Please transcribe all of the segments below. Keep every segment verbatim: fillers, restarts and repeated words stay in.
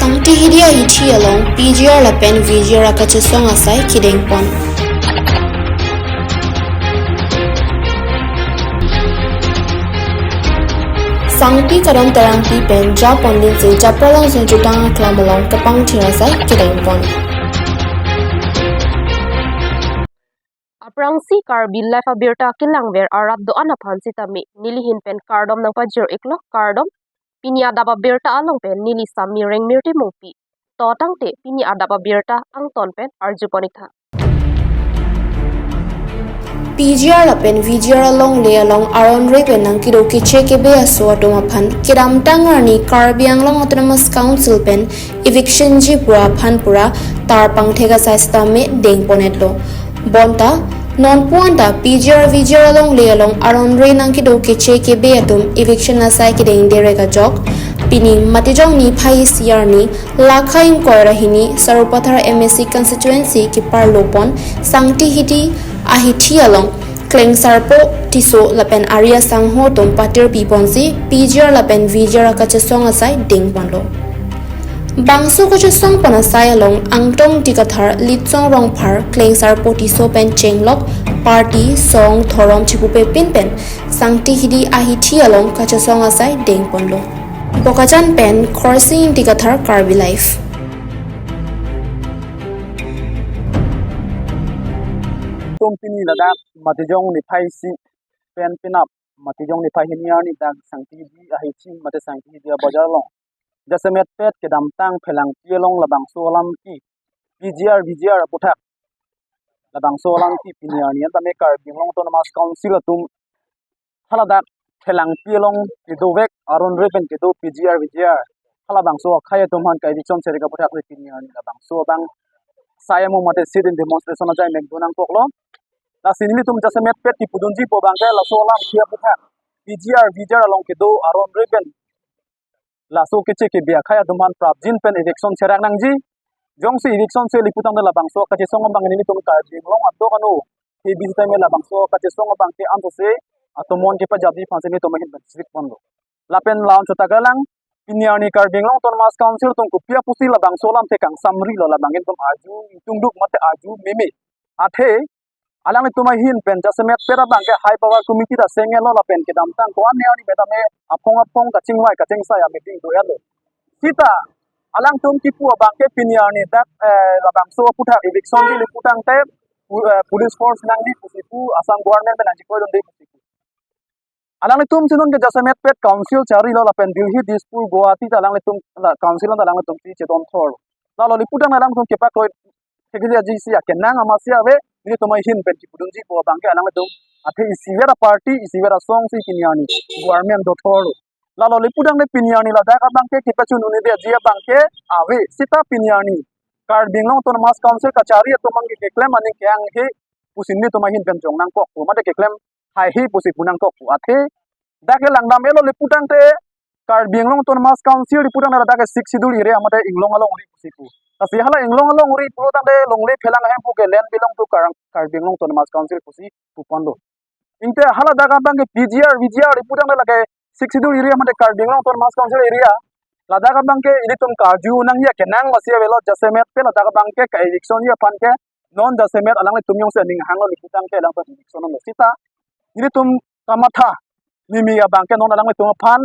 Sangti Hidi ahithi along P G R lapen V G R akachesong asai kedengpon. Sangti Kadom Terangpi pen japon din se Japralangso jutang aklam along kepangthir asai kedengpon. Aphrangsi Karbi Live abirta kelangver arat do-an aphan sitame nelihin pen kardom nangpajir-iklo, kardom. Pini adap abirta along pen neli Sami Rengmirti Mongpi. To tangte pini adap abirta angton pen arjupon-iktha. P G R lapen V G R alongle along aron-re pen nangkedo keche kebe aso atum aphan kedamtang arni Karbi Anglong Autonomous Council pen eviction ji pura aphan pura tar pangthek asai sitame dengponetlo. Bonta nonpu anta P G R V G R alongle along aron-re nangkedo keche kebe atum eviction asai kedengderek ajok, pining Matijong niphai isi arni, lakha ingkoi ra hini, Sarupathar M A C constituency keparlopon Sangti Hidi ahithi along Klengsarpo Tisso lapen ari asangho atum patirpiponsi P G R lapen V G R akachesong asai dengponlo. Bangso kachesongpon asai along Angtong Dikathar, Litsong Rongphar, Klengsarpo Tisso pen chenglok party, song, dhorom chipupepin pen Sangti Hidi ahithi along kachesong asai dengponlo. Bokajan pen Khorsing Dikathar, Karbi Live. Tum pini ladak Matijong niphai isi pen penap Matijong niphai hini arni dak Sangti Hidi ahithi mate Sangti Hidi abajar along jasemetpet kedamtang phelangpi along labangso alam ke P G R V G R aputhak labangso alam ke pini arni an tame Karbi Anglong Autonomous Council atum haladak phelangpi along kedovek aron-re pen kedo P G R V G R halabangso akhei atum aphan ke eviction cherek aputhak le pini arni labangso abang sai amo mate sit-in demonstration ajai mek do nangkoklo. Lasi nelitum jasemetpet kipudunji pu abangke laso alam ke aputhak P G R V G R along kedo aron-re pen laso keche kebe akhei atum aphan prapjin pen eviction cherak nangji. Jongsi eviction chele putangte labangso kachesong abang nelitum Karbi Anglong atum ano ke bisi time labangso kachesong abangke ansose atomon kepajapji aphansi nelitum ahin pen sikponlo. Lapen la-anchot ta kelang, pini arni Karbi Anglong Autonomous Council atum kopi apusi labangso alam ke kangsamrilo labang nelitum arju ingtungduk mate arju meme. Athe alanglitum ahin pen jasemetpet abangke high power committee ta sengelo lapen kedamtang ko-an arni pen tame aphong aphong kachingvai kachingsai a-meeting do-etlo. Sita alangtum kipu abangke pini arni dak, eh, labangso aputhak eviction chele putangte pu-, eh, police force nangji pusi pu, Assam government pen nangji koidunde pusi pu. Alanglitum si non ke jasemetpet council charlilo lapen Delhi, Dispur, Guwahati ta alanglitum la council ta alanglitum si chedon thor. Lalo le putang alangtum kepakloi thekji aji si akenang amatsi ave, nelitum ahin pen kipudunji pu abangke alanglitum athe isivet aparty, isivet asong si pini arni government do thor. Lalo le putangte pini arni ladak abangke kepachun-un-eji abangke ave, sita pini arni Karbi Anglong Autonomous Council kachari atum abangke keklem aning ke-anghe pusi nelitum ahin pen jong nangkok pu mate keklem haihe pusi pu nangkok pu. Athe dak ke langdam-etlo le putangte Karbi Anglong Autonomous Council le putangte dak ke Sixth Schedule area mate inglong alongri pusi pu. Lasi hala inglong alongri putangte longle phelang ahemphu ke land belong to Kar-, Karbi Anglong Autonomous Council pusi puponlo. Ingte haladak abangke P G R, V G R le putangte lake Sixth Schedule area mate Karbi Anglong Autonomous Council area. Ladak abangke ilitum karju nangji akenang amatsi avelo, jasemetpet ladak abangke ka-eviction ji aphan ke non jasemet alanglitum jongsi aning hanglo le putangte alangtum eviction lo sita ilitum kamatha meme abangke non alanglitum aphan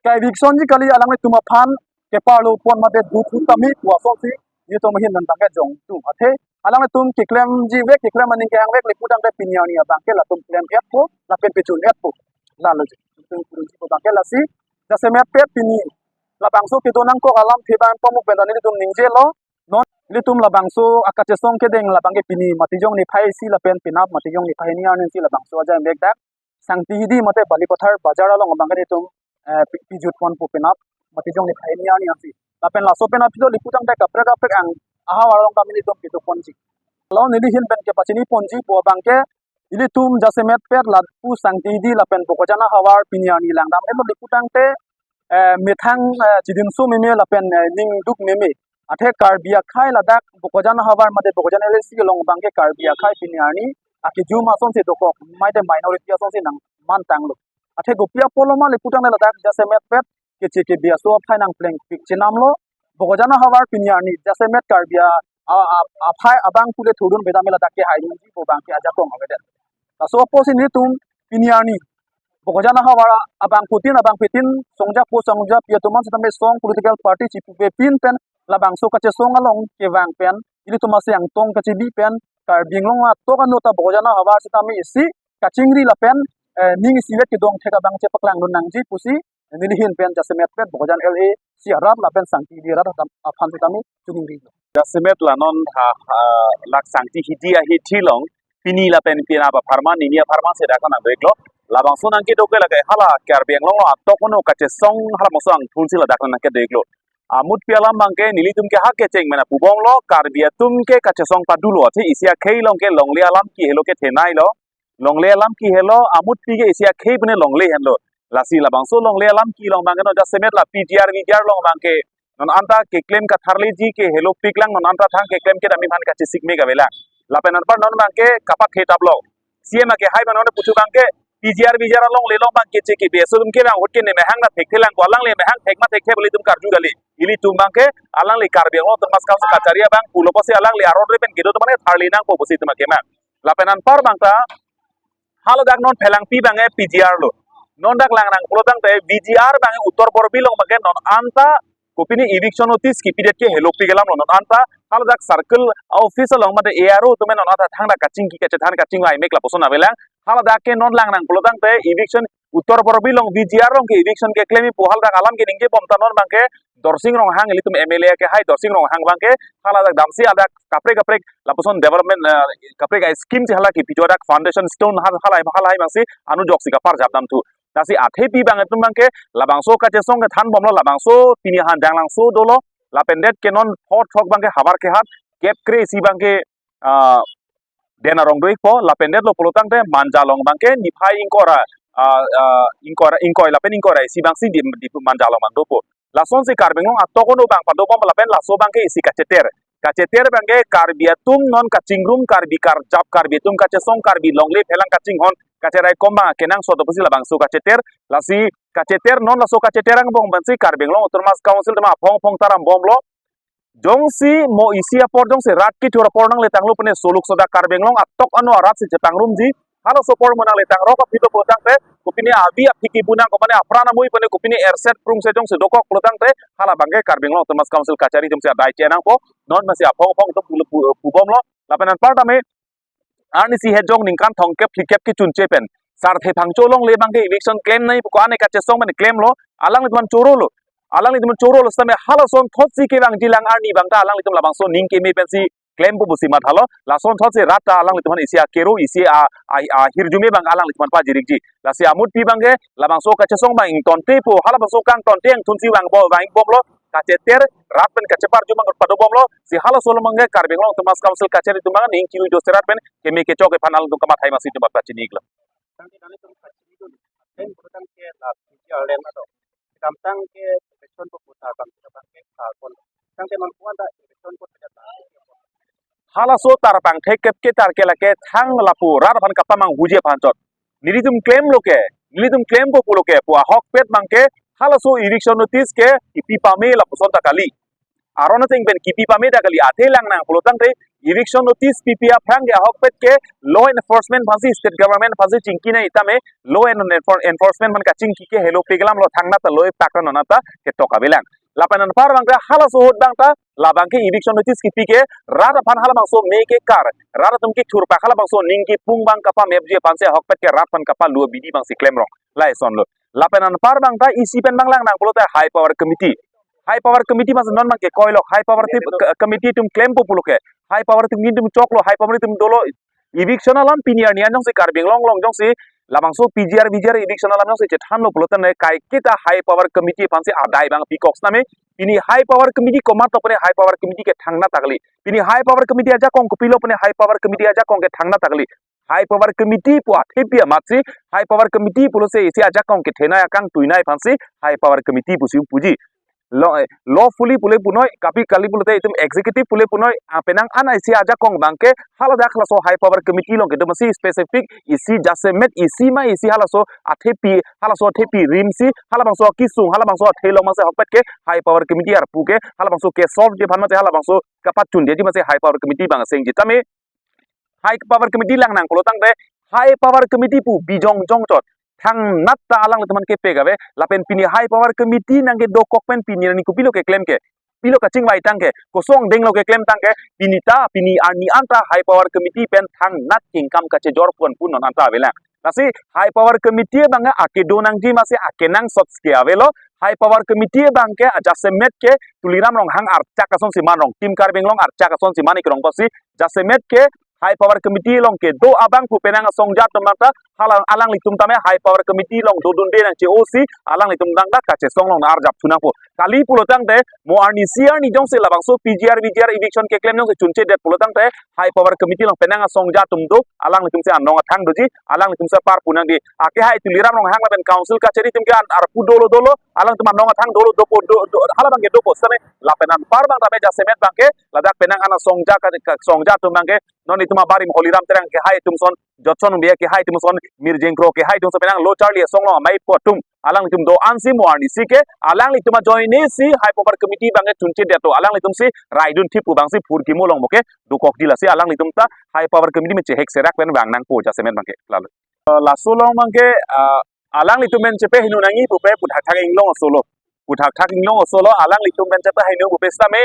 ka-eviction ji kali, alanglitum aphan keparlopon mate duthu tame pu asonsi nelitum ahin pen abangke jongtung. Athe alanglitum keklemji vek, keklem aning ke-ang vek le putangte pini arni abangke latum klem-etpo lapen pachun-etpo. Lalo je nelitum pudunji pu abangke lasi jasemetpet pini labangso kedo nangkok alamthe abang pamuk pen ta nelitum ningjelo. Non nelitum labangso akachesong kedeng labangke pini Matijong niphai isi lapen penap Matijong niphai hini arni si labangso ajai mek dak Sangti Hidi mate Balipathar bajar along abangke nelitum, eh, pi-, pijutponpo penap Matijong niphai hini arni ansi. Lapen laso pen aphi do le putangte kaprek kaprek ang ahavar along tame nelitum kedoponji. Lalo nelihin pen kepachiniponji pu abangke ilitum jasemetpet lapu Sangti Hidi lapen Bokajan ahavar pini arni langdam-etlo le putangte, eh, methang, eh, chidinso meme lapen, eh, ningduk meme. Athe Karbi akhei ladak Bokajan ahavar mate Bokajan L A C along abangke Karbi akhei pini arni akejum asonsi dokok, mate minority asonsi nangmantanglo. Athe kopi apotlo ma le putangte ladak jasemetpet keche kebe aso aphai nangplengpik chenamlo. Bokajan ahavar pini arni jasemet Karbi a, a, a, aphai abang pule thurdun beda mela dak ke haidunji pu abang ke ajakong avedet. Laso apotsi nelitum pini arni Bokajan ahavar abangphutin abangphitin songjapo songjapi atum an setame song political party chipupepin pen labangso kachesong along kevang pen ilitum asi angtong kachebi pen Karbi Anglong atok anu ta Bokajan ahavar setame isi kachingri lapen, eh, ning isivet kedong thek abang chepaklangdun nangji pusi neli ahin pen jasemet pen Bokajan L A si arat lapen Sangti Hidi arat atam aphan setame choningri. Jasemet la non ha, ha, lak Sangti Hidi ahithi along pini lapen pini apharman nini apharman si dak nangdeklo. Labangso nangkedok ke lake hala Karbi Anglong lo atok anu kachesong hala moso angthunsi ladak nangkedeklo. Amutpi alam abang ke nelitum ke ha kecheng mena pubomlo, Karbi atum ke kachesong padulo, athe isi akhei along ke longle alam kehelo ke thenailo. Longle alam kehelo, amutpi ke isi akhei pune longle henlo. Lasi labangso longle alam kelong abang ke non jasemet la P G R V G R along abang ke non anta keklem katharleji ke helopiklang, non anta thang keklem kedam aphan kachesik me kavelang. Lapen anpar non abang ke kapathe taplo. C M ke hai abang non puchu abang ke P G R V G R along lelong abang ke cheke beso atum ke abang ahut ke ne mehang na thekthelang ko, alangli mehang thek ma thekthe pu ilitum karju kali. Ilitum abang ke alangli Karbi Anglong Autonomous Council kachari abang pulo pusi alangli aron re pen kedo atum an tharli nangpo pusi itum akemang. Lapen anpar abang ta haladak non Phelangpi abang ke P G R lo. Non dak Langrang pulo tangte V G R abang ke Uttor Borbil along abang ke non anta kopine eviction notice kipidet ke helopik alam lo, non anta haladak circle office along mate A R O atum non anta thangta kachingki kachethan kachingvai mek lapuson avelang. Haladak ke non Langrang pulo tangte eviction Uttor Borbil along V G R along ke eviction keklem pu haladak alam keningje bom ta non abang ke Dorsing Ronghang, ilitum M L A ke hai Dorsing Ronghang abang ke haladak damsi hadak kaprek kaprek lapuson development, eh, kaprek a scheme si hala kipi jo dak foundation stone hal halai halai abang si anujok si kaparjap damthu. Lasi athepi abang atum abang ke labangso kachesong kethan bomlo, labangso pini Hanjanglangso dolo, lapen det ke non thot thok abang ke havar kehat kep kre isi abang ke, ah, den arong do-ikpo, lapen detlo pulo tangte Manja along abang ke niphai ingkoi ra, ah, ah, ingkoi ra, ingkoi lapen ingkoi ra isi abang si di, di Manja along abang dopo. Lasonsi Karbi Anglong atok anu abang padobom lapen laso abang ke isi kacheter. Kacheter abang ke Karbi atum non kachingrum, Karbi karjap, Karbi atum kachesong, Karbi longle phelang kachinghon kacheraikom abang kenangsot pusi labangso kacheter. Lasi kacheter non laso kacheter angbong pensi Karbi Anglong Autonomous Council atum aphong aphong ta rambomlo. Jongsi mo isi apor jongsi rat kethur apor nangletanglo pune soluk soda Karbi Anglong atok anu arat si chepangrumji. Halaso apor mo nangletang rok aphi lo pulo tangte kopine avi aphi kipu nang ko mane apran amui pune kopine erset prungset jongsi dokok pulo tangte hala abang ke Karbi Anglong Autonomous Council kachari jongsi adai che nangpo, non masi aphong aphong atum pu, pu, pubomlo. Lapen anpar tame arnisi hejong ningkan thomkep phlikep kechunche pen Sarthe Phangcho alongle abang ke eviction klemnei pu ko-an kachesong mane klemlo, alanglitum an chorolo. Alanglitum an chorolo setame halason thotsi kevangjilang arni abang ta alanglitum labangso ning keme pensi klempo pusi mathalo. Lason thotsi rat ta alanglitum an isi akero isi a, a, ahirjume abang alanglitum an pajirikji. Lasi amutpi abang ke labangso kachesong abang ingtonte pu halabangso kangtonte angthunsi vangbo vangbomlo. Kacheter rat pen kacheparju abang padobomlo. Si halaso along abang ke Karbi Anglong Autonomous Council kachari atum abang ning kiru jose rat pen keme kechok aphan alangtum kamathai masi itum aphan chiniklo. Tangke nanglitum kachini dun, lapen putang ke la P G R lem ato. Kedamtang ke election po puta kam kita bang ke ka kon. Tangke non kuan ta election po kita bang. Halaso tar pangthek kep ke tar ke lake thang lapu rat aphan kapamanghuji aphan chot. Nelitum klemlo ke, nelitum klempo pulo ke pu ahokpet abang ke halaso eviction notice ke kipi pame lapuson ta kali. Aron ateng pen kipi pame ta kali, athe lang nang pulo tangte eviction notice pipi aphrang ke ahokpet ke law enforcement aphansi, state government aphansi chingkinei tame law and enfor-, enforcement aphan kachingki ke helopik alam lo, thangnatta lo eptak non anta ketok avelang. Lapen anpar abang ke halaso ahut abang ta labang ke eviction notice kipi ke rat aphan halabangso me kekar, rat atum kethur pak halabangso ning kipung abang kapamepji aphansi ahokpet ke rat aphan kapalu abidi abang si klemrong lason lo. Lapen anpar abang ta isi pen abang lang nang pulote High Power Committee. High Power Committee mas non abang ke koilok, High Power ti-, ke-, Committee atum klempo pulo ke. High Power atum nelitum choklo, High Power atum dolo. Eviction alam pini arni an jongsi Karbi Anglong along jongsi labangso P G R V G R eviction alam jongsi chethanlo pulo tangte kaiketa High Power Committee aphansi adai abang pikok setame. Pini High Power Committee komat lo pune High Power Committee ke thangnatta kali. Pini High Power Committee ajakong kopilo pune High Power Committee ajakong ke thangnatta kali. High Power Committee pu athepi amatsi High Power Committee pulo se isi ajakong kethenei akangtuinei aphansi High Power Committee pusi puji. lo, eh, lawfully pule punoi, kapi kali pulote itum executive pule punoi, ah, penang an isi ajakong abangke haladak halaso high power committee along kedo masi specific isi jasemet isi ma isi halaso athepi, halaso athepi rimsi, halabangso akisung, halabangso athe along masi ahokpet ke high power committee arpu ke, halabangso ke solve ji aphan masi, halabangso kapachun ji masi high power committee abang aseng ji tame. High power committee lang nang pulo tangte, high power committee pu bijong jongchot thangnat ta alanglitum aphan kepek ave, lapen pini high power committee nangkedokok pen pini arni kopilo keklem ke, pilo kachingvai tangke, koson denglo keklem tangke, pini ta, pini arni anta high power committee pen thangnat kengkam kachejor pon pu non anta avelang. Lasi high power committee abang akedo nangji masi akenangsot ke avelo, high power committee abangke ajasemet ke Tuliram Ronghang archak asonsi man, Rongtim Karbi Anglong archak asonsi man ikrong kosi, jasemet ke high power committee along kedo abang pu penang asongja atum ta hala alanglitum tame high power committee along dodunde nangche-osi alanglitum abang ta kachesong along arjap thu nangpo. Kali pulo tangte mo arni isi arni jongsi labangso P G R V G R eviction keklem jongsi chunchedet pulo tangte high power committee along penang asongja atum do, alanglitum si anong athang doji, alanglitum si apar pu nangji. Akehai Tuliram Ronghang lapen council kachari atum ke an arpu dolo dolo, alangtum anong athang dolo dopo do, do, halabangke dopo sene lapen anpar abang tame jasemet abangke ladak penang an asongja ka, kasongja atum abangke non itum abarim Holiram Terang kehai atum ason, Jotson Bey kehai atum ason, Mirjeng Kro kehai atum ason penang lo charli asong along amei po atum, alanglitum do-ansi mo arni isi ke alanglitum ajoine si high power committee abangke chunchedet to, alanglitum si raidun thip pu abangsi phurkimo along mo ke dokokji, lasi alanglitum ta high power committee me chehek serak pen vang nangpo jasemet abangke. Lalo. Eh, laso along abangke, ah, alanglitum pen chepeheno nangji pupe puthakthak inglong asolo. Puthakthak inglong asolo, alanglitum pen chepeheno pupe sitame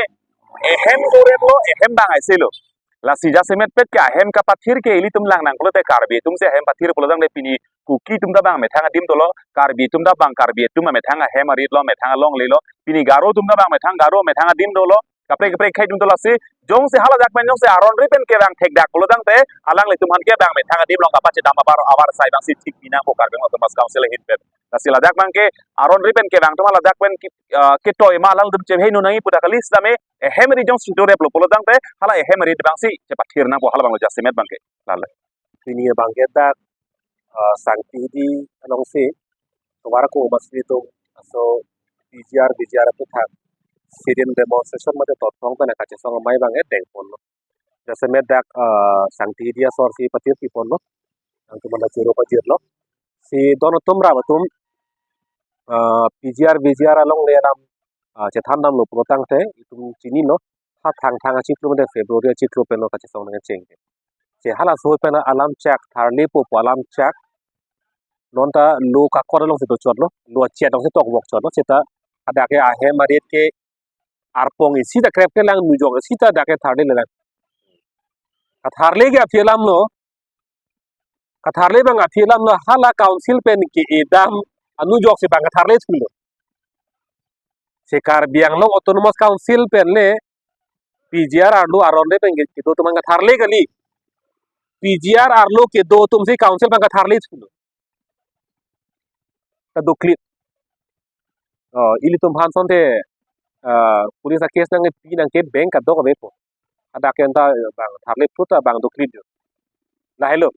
ehem doreplo, ehem bang aiselo. Lasi jasemet pet ke ahem kapathir ke ilitum lang nang pulote Karbi atum si ahem pathir pulo tangte pini Kuki atum ta bang methang adim dolo, Karbi atum ta bang Karbi atum amethang ahem arit lo, methang alongle lo, pini Garo atum ta bang methang Garo methang adim dolo, kaprek kaprek akhei atum dolo, lasi jongsi haladak pen jongsi aron ri pen kevang thekdak pulo tangte alanglitum aphan ke bang methang adim along kapachedam abar abar sai abangsi thik pi nangpo Karbi Anglong Autonomous Council ahin pen. Lasi ladak abangke aron ri pen kevang atum haladak pen ki, ah, ketoi ma alangtum chepeheno nangji pu ta kali sitame ehem ri jongsi doreplo pulo tangte hala ehem ri abangsi chepathir nangpo, halabanglo jasemet abangke. Lalo. Pini abangke dak, ah, Sangti Hidi alongsi tovar ko masri atum aso P G R V G R aputhak sit-in demonstration mate totphrong pen kachesong amei abang edeng ponlo. Jasemet dak, ah, Sangti Hidi asor si pathir pi ponlo. Nangtum anta choro pajirlo. Si don atum rap atum, ah, P G R V G R alongle alam, ah, chethan damlo pulo tangte itum chinilo, ha Thangthang achiklo mate February achiklo penlo kachesong nangcheng. Che halaso pen alam chak tharlepo pu alam chak. Non ta lo kakor alongsi dochotlo, lo achet alongsi tokvokchotlo, seta hadak ke ahem arit ke arpong isi ta krep kelang, nujok isi ta dak ke tharlelang. Katharle ke aphi alamlo, katharle abang aphi alamlo, hala council pen ke-edam anujok si bang katharle thulo. Se Karbi Anglong Autonomous Council pen le P G R arlo aron ri pen kedo atum bang katharle kali. P G R arlo kedo atum si council bang katharle thulo. Kadoklit. Oh, ilitum aphan asonte, ah, police a case nangpi nangke bank kadok avepo. Hadak ke anta bang tharle phut ta bang doklit jo. Lahelo.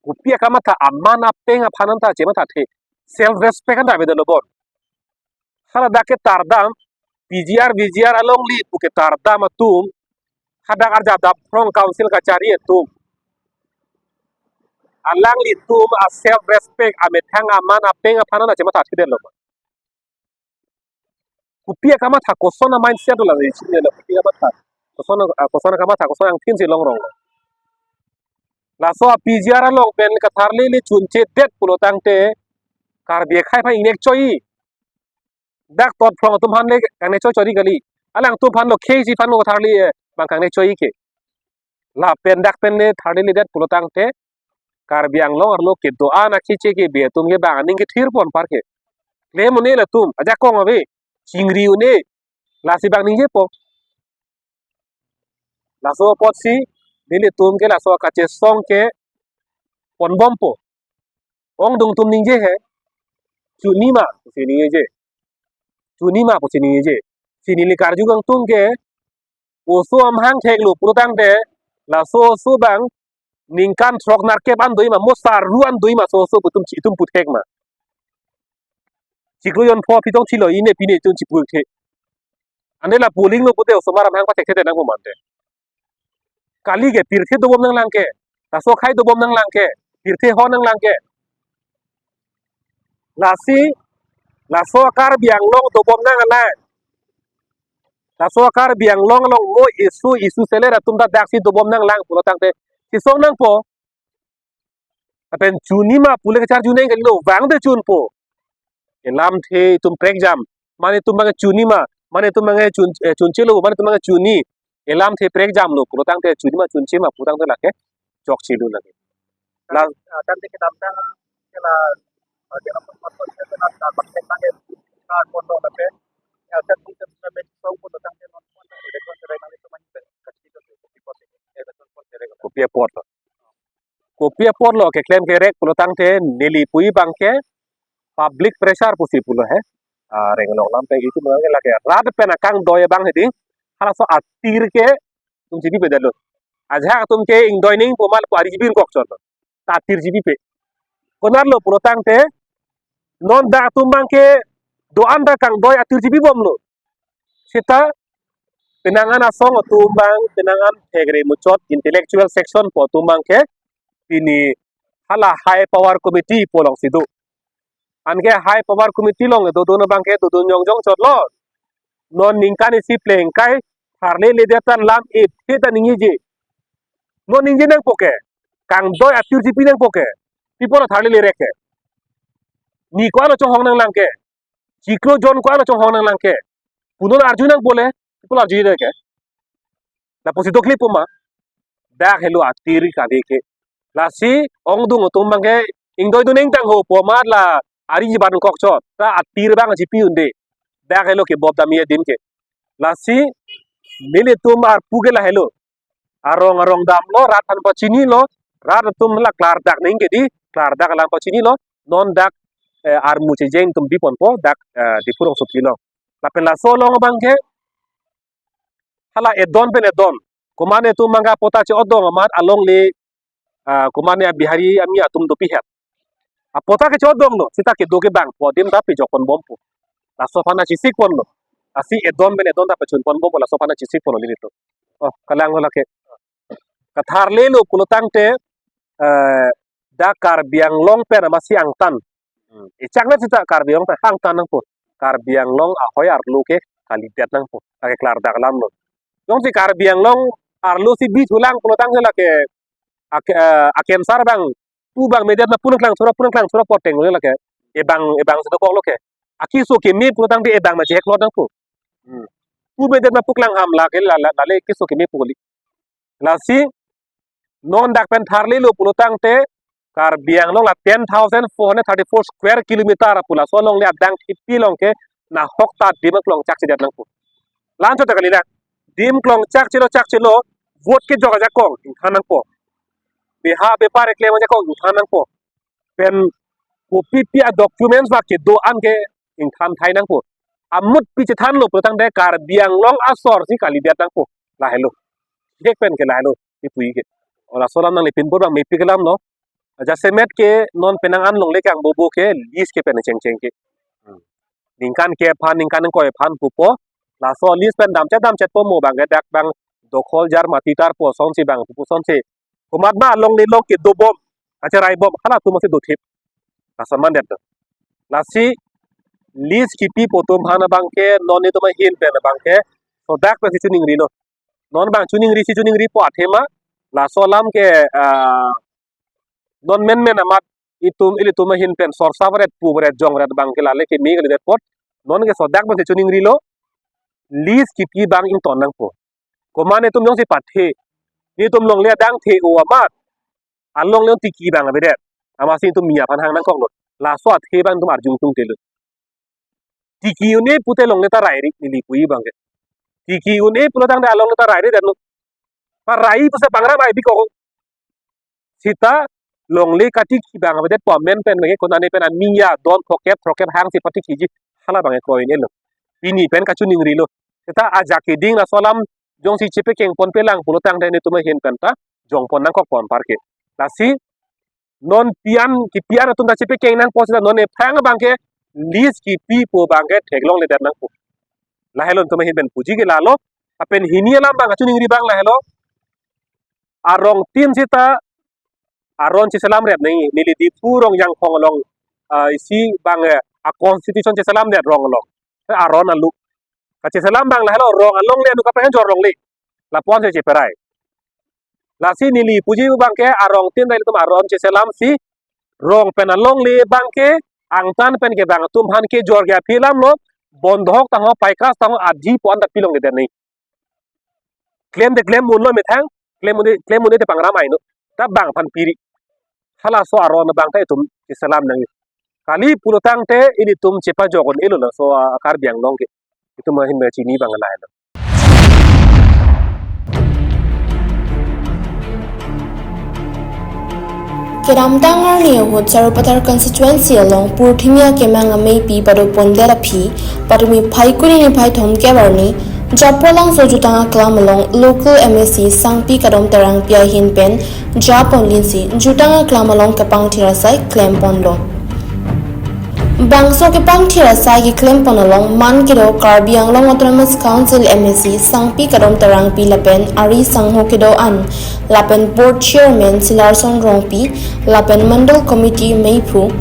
Kopi akamatha, aman apeng aphan anta chemathathe. Self respect anta avedetlo bon. Haladak ketardam, P G R, V G R alongle pu ketardam atum, hadak arjap daphrong council kachari atum, alanglitum a self respect, amethang aman apeng aphan anta chemathathedetlo. Kopi akamatha, koson a mindset dolang isi nelo, kopi akamatha, koson a, koson akamatha, koson angthin si longrong. Laso a P G R along pen katharle le chunchedet pulo tangte Karbi akhei aphan ingnek choi. Dak totphrong atum aphan le kangnek choi chori kali. Alangtum aphan lo khei si aphan lo katharle, eh, bang kangnek choi ke. Lapen dak pen le tharle ledet pulo tangte Karbi Anglong arlo kedo-an akhei che kebe atum ke bang aning kethir pon par ke. Klem un-e latum, ajakong ave, chingri un-e, lasi bang ningjepo. Laso apotsi nelitum ke laso kachesong ke ponbompo. Ongdung atum ningje he, chunima pusi ningje, chunima pusi ningje. Si neli karju kangtung ke, oso amahang theklo pulo tangte, laso oso bang ningkan throk nerkep an doji ma, mo sarru an doji ma, so oso pu itum chi, itum puthek ma. Chiklo jon pho aphi tong thilo, ine pine chun chipu-ik the. Ante la polling lo pute osomar amahang pathekthedet nangpo mante. Kali ke pirthe dobom nanglang ke. Laso akhai dobom nanglang ke. Pirthe ho nanglang ke. Lasi, laso Karbi Anglong dobom nanglang. Laso Karbi Anglong along mo issue, issue seller atum ta daksi dobom nanglang pulo tangte. Chisong nangpo. Lapen chunji ma pule kacharju nang kalilo, vangte chunpo. Elamthe itum prekjam. Mane itum abang chunji ma, mane itum abang chun, eh, chunchelo, mane itum abang chunji. Elamthe prekjamlo pulo tangte chunji ma chunche ma pulo tangte lake chokchelo lake. La, ah, tangte kedamtang ke la, ah, ke la, kopi apotlo. Kopi apotlo keklem kerek pulo tangte neli pu-i abang ke public pressure pusi pulo he. Ah, reng along lam pen itum abang ke lake rat pen akangdoi abang hedi. Halaso atir ke itum chibipedetlo. Ajahak atum ke ingdoi nangpo ma lapu ari chibipon kokchotlo. Ta atir chibipe. Konatlo pulo tangte non dak atum abang ke do-an ta kangdoi atir chibibomlo. Seta penang an asong atum abang, penang an thekre muchot intellectual section pu atum abang ke pini hala high power committee pu alongsi do. Anke high power committee along dodun abang ke dodun jongjong chotlo. Non ningkan isi plengkai tharleledet an lam iphi ta ningjiji. Non ningje nangpo ke. Kangdoi atir chipi nangpo ke. Pi apotlo tharlele rek ke. Ni ko-an lo chonghong nanglang ke. Chiklo jon ko-an lo chonghong nanglang ke. Pu non arju nangpo le. Pi apotlo arjudetke. Lapusi doklepo ma. Dak helo atir kali ke. Lasi ongdung atum abang ke ingdoidun ingtang ho pu amat la ari chibipon kokchot. Ta atir abang chipi unde. Dak helo kebop damji adim ke. Lasi nelitum arpu ke lahelo. Arong arong damlo, rat aphan pachinilo, rat atum la klardak nangji ke di, klardak alam pachinilo, non dak, eh, armu chejeng atum biponpo, dak, eh, Diphu rongsopi along. Lapen laso along abang ke, hala edon pen edon. Komatne atum abang ke apota che-odong amat alongle, ah, komatne Bihari ami atum dopikhet. Apota ke chodonglo, seta kedo kebangpo adim ta pejokponbompo. Laso aphan chisikponlo. Lasi edon pen edon ta pachunponbompo, laso aphan chisikponlo nelitum. Oh, kalanglo lake. Katharlelo pulo tangte, eh, dak Karbi Anglong pen amatsi angtan. Hmm. Echakna seta Karbi Anglong pen angtan nangpo. Karbi Anglong ahoi arlo ke kalidet nangpo. Lake klardak alamlo. Jongsi Karbi Anglong arlo si bithulang pulo tangte lake ak-, eh, akensar abang pu abang medet ma pu nangklang chorap, pu nangklang chorap apot tenglo lake. Ebang, ebang si dokoklo ke. Akeso keme pulo tangte ebang ma cheheklot nangpo. Hmm. Pu medet ma pu klangham lake la, la, lale keso keme pu kali. Lasi non dak pen tharlelo pulo tangte Karbi Anglong la ten thousand four hundred thirty-four square kilometer pu laso alongle adang kipi along ke nahok ta adim klongchak chedet nangpo. La-anchot ta kali na. Adim klongchak chelo chak chelo, vote kejok ajakong ingthan nangpo. Beha bepar keklem ajakong ingthan nangpo. Pen kopipi a-documents bak kedo-an ke ingthan thai nangpo. Amut pi chethanlo pulo tangte Karbi Anglong asor si kalidet nangpo. Lahelo. Dek pen ke lahelo. Ipu-i ke. Ora laso alam nanglipinpon abang mepik alamlo. Jasemet ke non penang an longle kangbobo ke lease ke pen chengcheng ke. Hmm. Ningkan kep aphan, ningkan ingkoi aphan pupo. Laso lease pen damchet damchetpo mo abang ke dak abang dokhol jar mati tarpo asonsi abang pupo asonsi. Komat ma alongle along kedobom, kacheraibom, halatum masi dothip. Lason mandetlo. Lasi lease kipi pu atum aphan abang ke non nelitum ahin pen abang ke sodak pensi chuningrilo. Non abang chuningrisi chuningripo athema laso alam ke, ah, non menmen amat itum ilitum ahin pen sorsa varet pu varet jong varet abang ke lale keme kalidet apot non ke sodak pensi chuningrilo, lease kipi abang ington nangpo. Komatne itum jongsi pathe, nelitum longle adang the-o amat alongle tiki abang avedet. Amatsi itum mi aphan hang nangkoklo. Laso athe abang itum arjung tungtelo. Tiki un-e pute longle ta rairi, neli pu-i abang ke. Tiki un-e pulo tangte alongle ta rairi detlo. Parai pusi pangrap ai bikok. Seta longle katiki abang avedet pu amen pen abang ke konane pen ami ya don throkkep throkkep hangsi patikiji, hala abang ke kroinelo. Pini pen kachuningrilo. Seta ajak keding laso alam jongsi chepekengponpelang pulo tangte nelitum ahin pen ta jongpon nangkokpo anparke. Lasi non pi-an kipi-an atum ta chepekeng nangpo seta non ephrang abang ke list kipipo abangke theklongledet nangpo. Lahelo itum ahin pen puji ke lalo, lapen hini alam abang kachiningri abang lahelo. Arongtin seta aron cheselamret nangji, neli Diphu rong Jangphong along, ah, isi abang, eh, a constitution cheselamret rong along. Eh, aron along. Kacheselam abang lahelo, rong alongle anut kaprek jorlongle. Lapu-an si cheperai. Lasi neli puji abangke arongtin ta ilitum aron cheselamsi rong pen alongle abangke angtan pen kevang atum aphan kejor ke aphi alamlo, bondhok tangho, paikas tangho, adhi pu-an ta pilongledet nangji. Klem te klem unlo methang, klem un-e, klem un-e te pangram ai no. Ta bang aphan piri. Halaso aron abang ta itum cheselam nangji. Kali pulotangte ilitum chepajok un-elo laso, ah, Karbi Anglong ke. Itum ahin pen chini abang lahelo. Kedamtang arni ahut Sarupathar constituency along Purthimia Kemang Ameipi padopondet aphi, patumi Phaikuni niphai thomkep arni, Japralangso jutang aklam along local M A C Sangpi Kadom Terangpi ahin pen japonlinsi jutang aklam along kepangthir asai klemponlo. Bangso kepangthir asai keklempon along man kedo Karbi Anglong Autonomous Council M A C Sangpi Kadom Terangpi lapen ari sangho kedo-an, lapen board chairman Silarson Rongpi, lapen mandal committee meiphu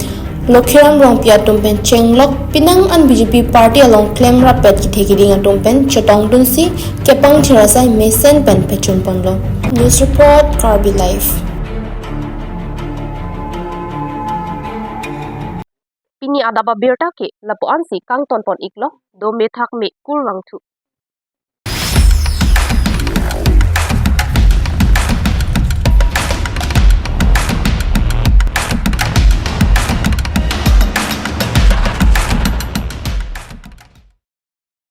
Lokhiram Rongpi atum pen chenglok penang an B J P party along klemrap-et kethe kiding atum pen chetongdunsi kepangthir asai mesen pen pachunponlo. News report, Karbi Live. Pini adap abirta ke lapu-ansi kangtonpon-iklo, do methak me kurvangthu.